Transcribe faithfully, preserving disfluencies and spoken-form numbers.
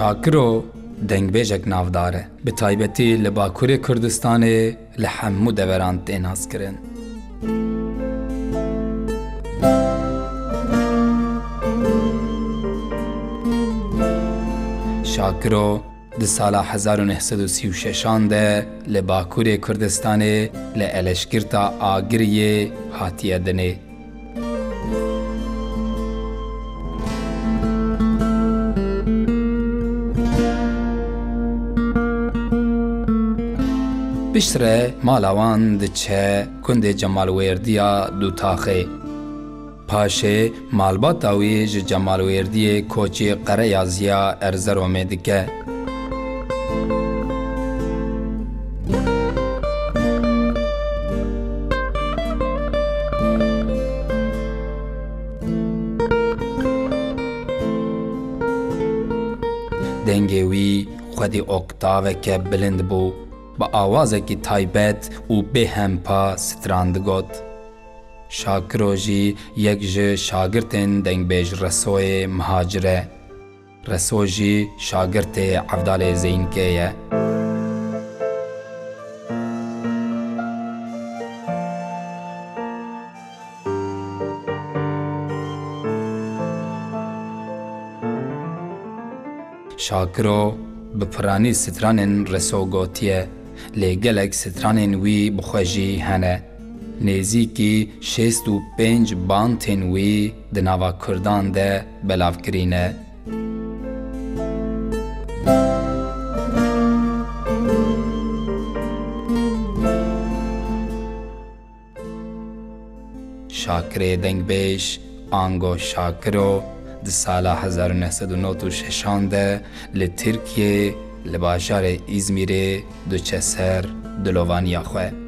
Şakiro dengbêjek navdar e. Bi taybetî li Bakurê Kurdistanê li hemû deveran tê naskirin. Şakiro di sala hezar û neh sed û sî û şeşan de li Bakurê Kurdistanê li Eleşkirta Agiriyê hatiye dinê. Piştre mala wan diçe gundê Cemalwêrdiya Dûtaxê. Paşê malbata wî ji Cemalwêrdiyê koçî Qereyaziya Erzeromê dike. Dengê wî xwedî oktaveke bilind bû, bi awazekî taybet û bêhempa stran digot. Şakiro jî yek ji şagirtên dengbêj Resoyê Mihacir e. Reso jî şagirtê Evdalê Zeynkê ye. Şakiro bi piranî stranên Reso gotiye, lê gelek stranên wî bi xwe jî hene. Nêzîkî şêst û pênc bantên wî di nava Kurdan de belavkirî ne. Şakirê dengbêj, ango Şakiro, di sala hezar û neh sed û nod û şeşan de li Tirkiyê, li bajarê Îzmîrê diçe ser dilovaniya xwe.